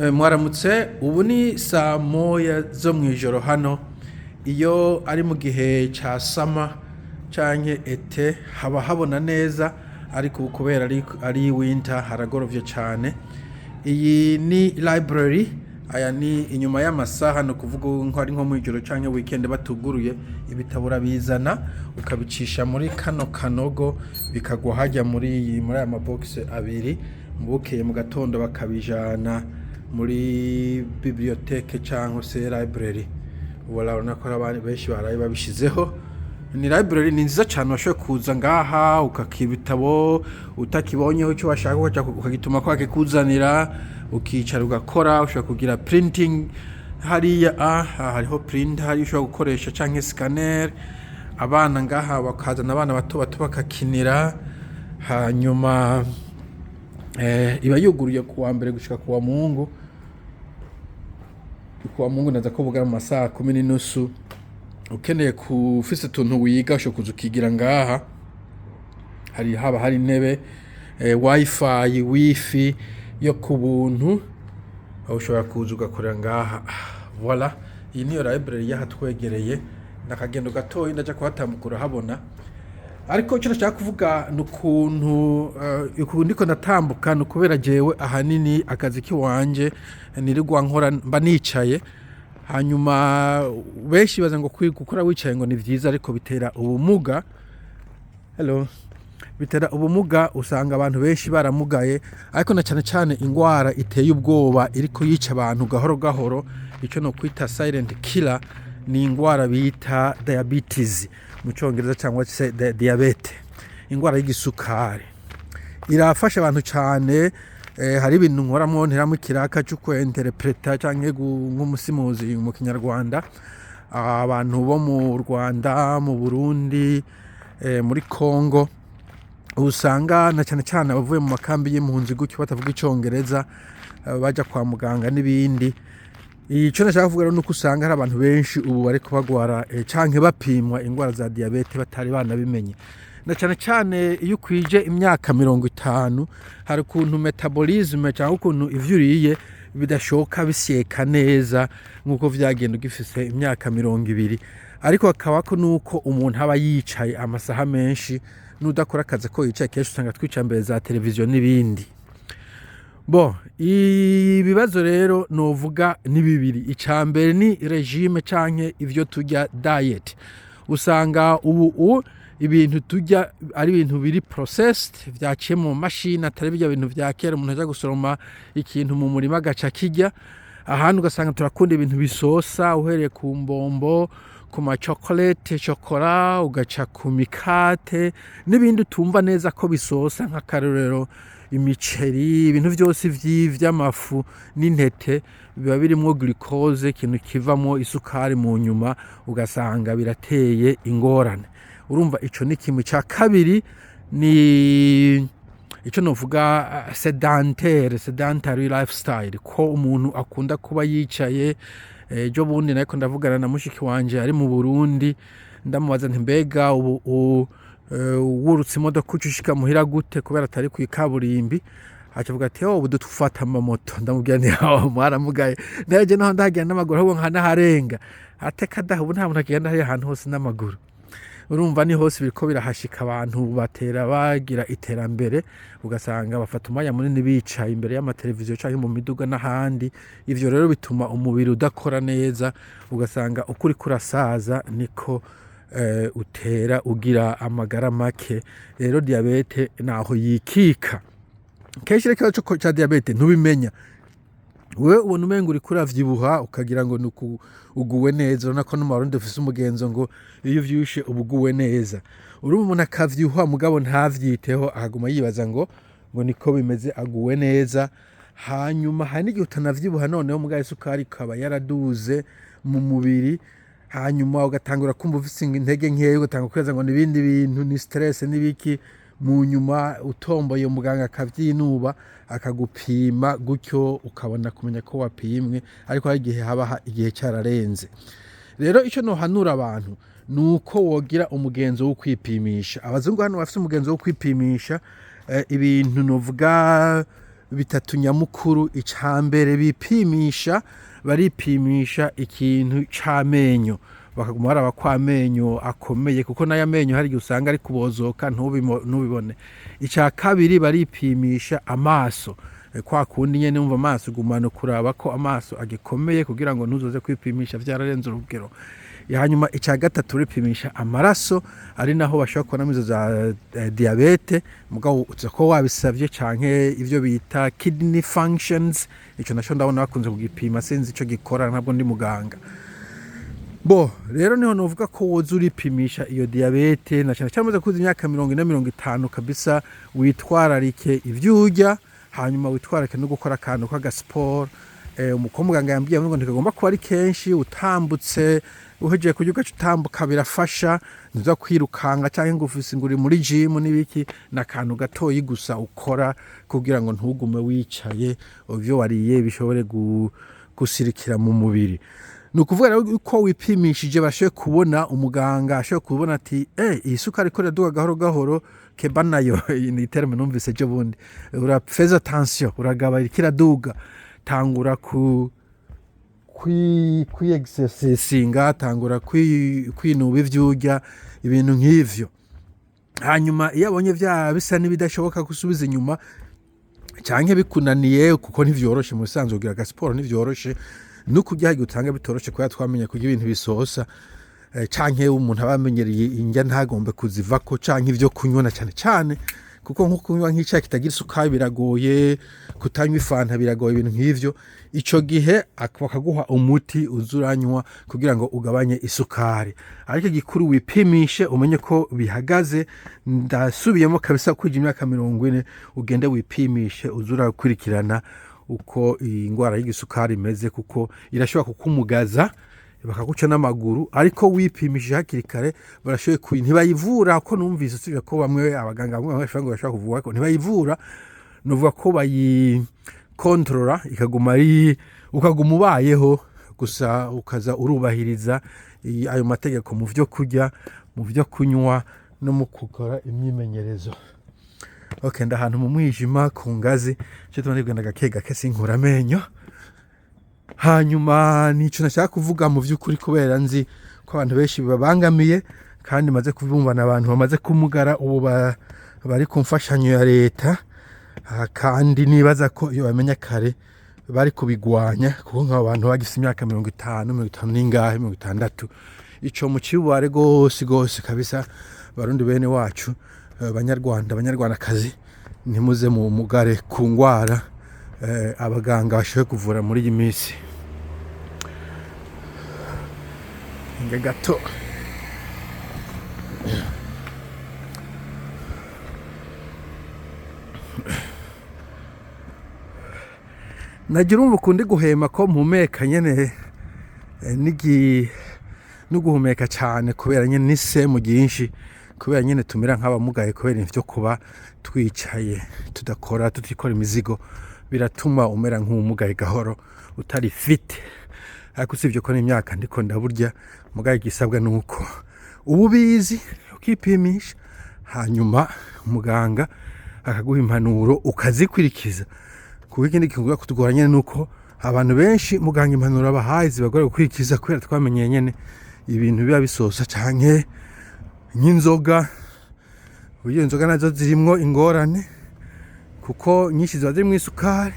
Mwaramutse. Ubu ni saa 1 zo mw'ijoro hano. Iyo ari mu gihe ca summer canke été haba habona neza, ariko ubu kubera ari winter haragorovye cane. Iyi ni library. Aya ni inyuma y'amasaha, ni ukuvuga nko ari nko mw'ijoro canke weekend batuguruye, ibitabo urabizana ukabicisha muri kano kanogo, bikagwa hajya muri aya mabox abiri. Bukeye mu gatondo bakabijana muri bibliothèque cyangwa se library. Urabona ko abantu benshi baraye babishizeho. Ni library, ni nziza cyane. Washoboye kuza ngaha ukaka ibitabo, utakibonyeho icyo washaka ukaja ukagituma ko akikuzanira, ukicara ugakora. Ushobora kugira printing hariya, hariho printer hariya ushobora gukoresha canke scanner. Abana ngaha bakazana abana bato bato bakakinira. Hanyuma iba yuguruye kuwa mbere gushika kuwa Mungu. Kuwa Mungu naza ko bugara mu masaha 10:30. Ukeneye kufise utuntu wiga, ushobora kuza ukigira ngaha. Hari haba hari intebe, wifi, wifi yo ku buntu, aho ushobora kuza ugakorera ngaha. Voilà, iyi niyo library y'ahatwegereye. Nakagendo gatoyi ndaja kuhatambuka urahabona. Ariko icyo nashaka kuvuga ni ukuntu ndiko ndatambuka, ni ukubera jewe ahanini akazi kiwanje nirirwa nkora mba nicaye. Hanyuma benshi baza ngo gukora wicaye ngo ni vyiza, ariko bitera ubumuga. Hello. Bitera ubumuga, usanga abantu benshi baramugaye. Ariko na cyane cyane ingwara iteye ubwoba iriko yica abantu gahoro gahoro, icyo no kwita silent killer, ni ingwara bita diabetes mu Cyongereza cyangwa se diabète, ingwara y'igisukari. Irafasha abantu cyane. Hari ibintu nkoramwo, nteramwo ikiraka co kwenterpreta canke nk'umusimuzi mu Kinyarwanda. Abantu bo mu Rwanda, mu Burundi, muri Congo, usanga na cane cane abavuye mu makambi y'impunzi gutyo batavuga Icongereza, baja kwa muganga n'ibindi. Ico nashaka kuvuga rero nuko usanga hari abantu benshi ubu bariko bagwara canke bapimwa ingwara za diyabete batari banabimenye. Na cane cane iyo ukwije imyaka 50, hari ukuntu métabolisme cyangwa ukuntu ivyo uriye bidashoka bisyeka neza nk'uko vyagenda ugifise imyaka 20. Ariko hakabako nuko umuntu aba yicaye amasaha menshi, n'udakora akazi ko yicaye kenshi, usanga twicaye imbere za televiziyo n'ibindi. Bo ibibazo rero novuga ni bibiri. Ica mbere ni régime canke ivyo turya, diet. Usanga ubu ibintu turya ari ibintu biri processed, vyaciye mu mashini, atari birya bintu vya kera umuntu aja gusoroma ikintu mu murima agaca kirya. Ahandi ugasanga turakunda ibintu bisosa, uhereye ku mbombo, ku ma chocolate, chocolat, ugaca ku mikate n'ibindi utumva neza ko bisosa. Nk'akarorero imiceri, ibintu vyose vy'amafu n'intete biba birimwo glucose, ikintu kivamo isukari, mu nyuma ugasanga birateye ingorane. Urumva ico ni kimwe. Ca kabiri ni ico novuga sedentary lifestyle, ko umuntu akunda kuba yicaye. Ejo bundi nariko ndavugana na mushiki wanje ari mu Burundi, ndamubaza nti: "Mbega ubu wurutse imodoka uca ushika muhira gute?" Kubera atari kw'ikaburimbi. Aca avuga ati: "Oh, ubu dufata amamoto." Ndamubwira nti: "Oh, mwaramugaye, naje naho ndahagenda n'amaguru, ahubwo nkanaharenga." Ateka daha, ubu nta muntu agenda hariya ahantu hose n'amaguru. Urumva ni hose biriko birahashika, abantu batera bagira iterambere, ugasanga bafata umwanya munini bicaye imbere y'amateleviziyo canke mu miduga n'ahandi. Ivyo rero bituma umubiri udakora neza, ugasanga uko uriko urasaza niko utera ugira amagara make. Rero diyabete naho yikika kenshi. Rero ikibazo ca diyabete ntubimenya wewe, ubona umenga uriko uravyibuha, ukagira ngo nuku uguwe neza. Urabona ko no mu Barundi dufise umugenzo ngo iyo uvyibushe uba uguwe neza. Urumva umuntu akavyibuha mugabo ntavyiteho, akaguma yibaza ngo niko bimeze, aguwe neza. Hanyuma hari n'igihe utanavyibuha noneho, mugabo isukari ikaba yaraduze mu mubiri, hanyuma ugatangura kumva ufise intege nkeya, ugatangura kwibaza ngo n'ibindi bintu, ni stress n'ibiki. Mu nyuma utomboye umuganga akavyinuba, akagupima gutyo, ukabona kumenya ko wapimwe. Ariko hari igihe haba igihe cararenze. Rero ico nohanura abantu ni uko wogira umugenzo wo kwipimisha. Abazungu hano bafise umugenzo wo kwipimisha ibintu novuga. Bitatu nyamukuru. Ica mbere bipimisha, baripimisha ikintu c'amenyo, bakaguma baraba ko amenyo akomeye, kuko n'aya menyo hari igihe usanga ari kubozoka ntubibone. Ica kabiri, baripimisha amaso. Kwa kundi nyene wumva amaso ugumana kuraba ko amaso agikomeye, kugira ngo ntuzoze kwipimisha vyararenze urugero. Hanyuma ica gatatu, uripimisha amaraso, ari naho bashobora kubonamo izo za diabète, mugabo uza ko wabisavye, canke ivyo bita kidney functions. Ico naco ndabona bakunze kugipima, sinzi ico gikora, ntabwo ndi muganga. Bo rero niho novuga ko woza uripimisha iyo diabète, na cyane cyane umaze kuza imyaka 40, 50 kabisa. Witwararike ivyo urya, hanyuma witwararike no gukora akantu k'agasiporo. Umukobwa muganga yambwiye ngo ntikagomba kuba ari kenshi, utambutse uhejeje kurya ugaca utambuka birafasha. Ntuza kwirukanga cyangwa ngo ufise ngo uri muri gym n'ibiki, ni akantu gatoyi gusa ukora kugira ngo ntugume wicaye, ivyo wariye bishobore gusirikira mu mubiri. Ni ukuvuga rero ko wipimishije, bashoboye kubona, umuganga ashoboye kubona ati: "Eh, iyi sukari iko iraduga gahoro gahoro." Keba nayo iyi ni terme numvise ejo bundi. Ura fais attention, uragaba, iriko iraduga, tangura ku kwi exercisinga, tangura kwinuba ivyo urya, ibintu nk'ivyo. Hanyuma iyo abonye vya bisa n'ibidashoboka gusubiza inyuma canke bikunaniye, kuko ntivyoroshe mu bisanzwe kugira agasiporo, ntivyoroshe no kurya, hagiye usanga bitoroshe kubera twamenye kurya ibintu bisosa, canke umuntu aba amenyereye indya ntagombe kuzivako, canke ivyo kunywa na cane cane, kuko nko kunywa nk'icayi kitagira isukari biragoye, kutanywa ifanta biragoye, ibintu nk'ivyo. Ico gihe bakaguha umuti uza uranywa kugira ngo ugabanye isukari. Ariko igikuru, wipimishe umenye ko bihagaze. Ndasubiyemo kabisa, kwija imyaka 40 ugende wipimishe, uze urakurikirana uko iyi ndwara y'igisukari imeze, kuko irashobora kukumugaza, bakaguca n'amaguru. Ariko wipimishije hakiri kare barashoboye ntibayivura, ko numvise usibye ko bamwe, abaganga bamwe bamwe ngo bashobora kuvura, ko ntibayivura, nuvuga ko bayikontorora ikaguma ari, ukaguma ubayeho gusa, ukaza urubahiriza ayo mategeko mu vyo kurya, mu vyo kunywa no mu gukora imyimenyerezo. Okay, ndahantu mu mwijima ku ngazi cyo tubona kugenda gake gake, sinkura amenyo. Hanyuma nico nashaka kuvuga mu vy'ukuri, kubera nzi ko abantu benshi bibabangamiye, kandi maze kubyumvana abantu bamaze kumugara ubu bari ku mfashanyo ya leta. Kandi nibaza ko iyo bamenya kare bari kubigwanya, kuko nk'abo bantu bagise imyaka 50, 50 n'ingahe, 60, ico mu cibare gose gose kabisa. Barundi bene wacu, banyarwanda, banyarwandakazi, ntimuze mu mugare ku ngwara abaganga bashoboye kuvura muri iyi minsi. Inge gato. Nagira urumva ukundi guhema ko mpumeka nyene, no guhumeka cyane kubera nyene n'isemu ryinshi, kubera nyene tumera nk'abamugaye kubera ivyo kuba twicaye, tudakora, tutikora imizigo, biratuma umera nk'uwumugaye gahoro, utari fit. Ariko usibye ko n'imyaka ndiko ndaburya, mugaye igisabwa nuko uba ubizi, ukipimisha, hanyuma muganga akaguha impanuro ukazikurikiza. Kuko ikindi kigomba kutugora nyene nuko abantu benshi muganga impanuro abahaye zibagora gukurikiza, kubera twamenyeye nyene ibintu biba bisosa, canke nk'inzoga. Burya inzoga nazo zirimwo ingorane, kuko nyinshi ziba zirimwo isukari,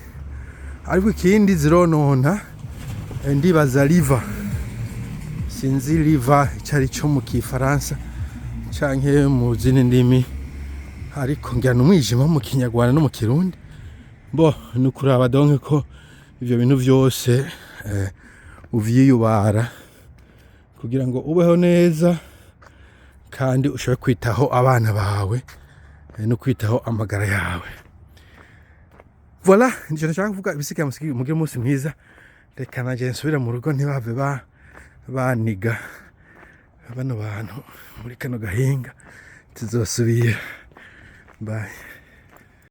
ariko ikindi zironona, ndibaza liver, sinzi liver ico ari co mu kifaransa canke mu zindi ndimi, ariko ngira n'umwijima mu Kinyarwanda no mu Kirundi. Bo ni ukuraba donc ko ivyo bintu vyose uvyiyubara kugira ngo ubeho neza, kandi ushobore kwitaho abana bawe, no kwitaho amagara yawe. Voilà, nico nashaka kuvuga. Ibisigaye mugire umunsi mwiza. Reka nanje nsubire mu rugo, ntibave baniga bano bantu muri kano gahinga. Tuzosubira, bye.